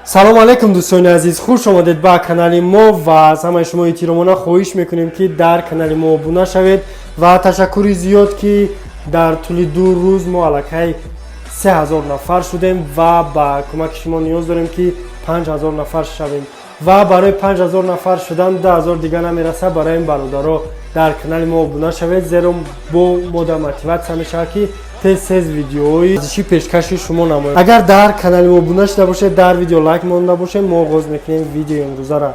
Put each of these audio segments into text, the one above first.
Салом алейкум, дӯстони азиз, хуш омадед ба канали мо ва аз ҳамаи шумо эҳтиромона хоҳиш мекунем, ки дар канали мо обуна шавед ва ташаккури зиёд, ки дар тӯли 2 рӯз мо аллакай 3000 нафар шудем ва ба кӯмаки шумо ниёз дорем, ки 5000 нафар шавем ва барои 5000 нафар шудан 2000 дига намерасад. Барои ин, бародаро, дар канали мо обуна шавед, зеро бо мода мотиватсия мешавад, ки тез тез видеоҳои варзишӣ пешкаши шумо намоем. Агар дар канали мо обуна шуда бошед, дар видео лайк монда бошед, мо оғоз мекунем видеои имрӯзара.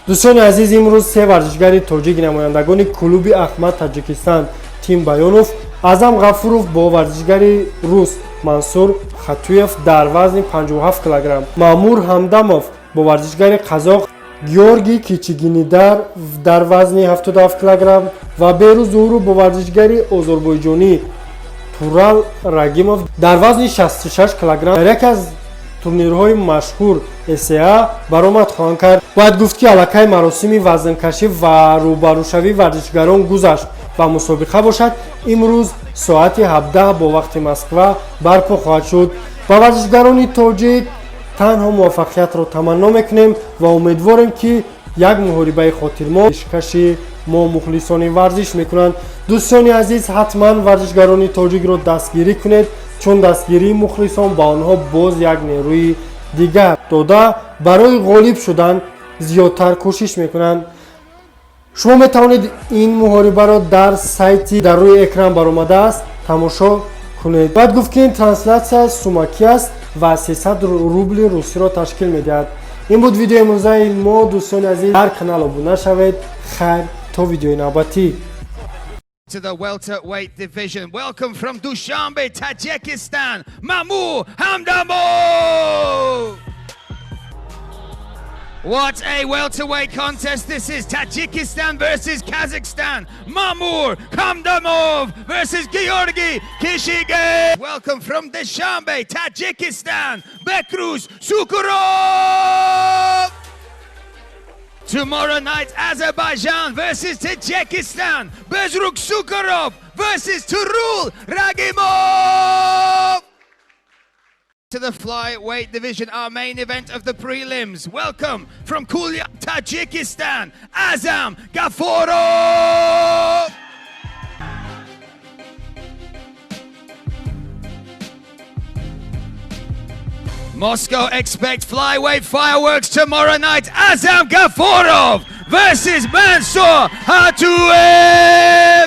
Дӯстони азиз, имрӯз се варзишгари тоҷик, намояндагони клуби Ахмад Таҷикистан, Тим Баёнов, Аъзам Ғафуров бо варзишгари рус Мансур Хатуев дар вазни 57 килограмм, Маъмур Ҳамдамов бо варзишгари қазоқ Георгий Кичигинидар дар вазни 77 килограмм ва Берӯз Зуҳуров бо варзишгари озарбойҷонӣ Турал Рагимов дар вазни 66 килограмм дар яке аз турнирҳои машҳур СА баромад хоҳанд кард. Бояд гуфт, ки аллакай маросими вазнкашӣ ва рӯбарӯшавии варзишгарон гузашт ва мусобиқа бошад, имрӯз соати 17 бо вақти Москва барпо хоҳад шуд. Ба варзишгарони тоҷик танҳо муваффақиятро таманно мекунем ва умедворем, ки як муҳорибаи хотирмон пешкаши мо, мухлисони варзиш, мекунанд. Дӯстони азиз, ҳатман варзишгарони тоҷикро дастгирӣ кунед, чун дастгирии мухлисон ба онҳо боз як нерӯи дигар дода, барои ғолиб шудан зиёдтар кӯшиш мекунанд. Шумо метавонед ин муҳорибаро дар сайти дар рӯи экран баромадааст тамошо кунед. Бояд гуфт, ки ин трансляция сумакӣ аст ва 300 рубли русиро ташкил медиҳад. Ин буд видеои имрӯзаи мо. Дӯстони азиз, дар канал обуна шавед. Хайр, то видеои навбатӣ. To the welterweight division. Welcome from Dushanbe, Tajikistan, Mamur Hamdamov! What a welterweight contest this is. Tajikistan versus Kazakhstan. Mamur Hamdamov versus Georgi Kishige. Welcome from Dushanbe, Tajikistan, Bekruz Sukurov! Tomorrow night, Azerbaijan versus Tajikistan. Bezruk Sukurov versus Turul Ragimov. To the flyweight division, our main event of the prelims. Welcome from Kulyab, Tajikistan, Azam Gafurov. Moscow, expect flyweight fireworks tomorrow night. Azam Gafurov versus Mansour Hatuev.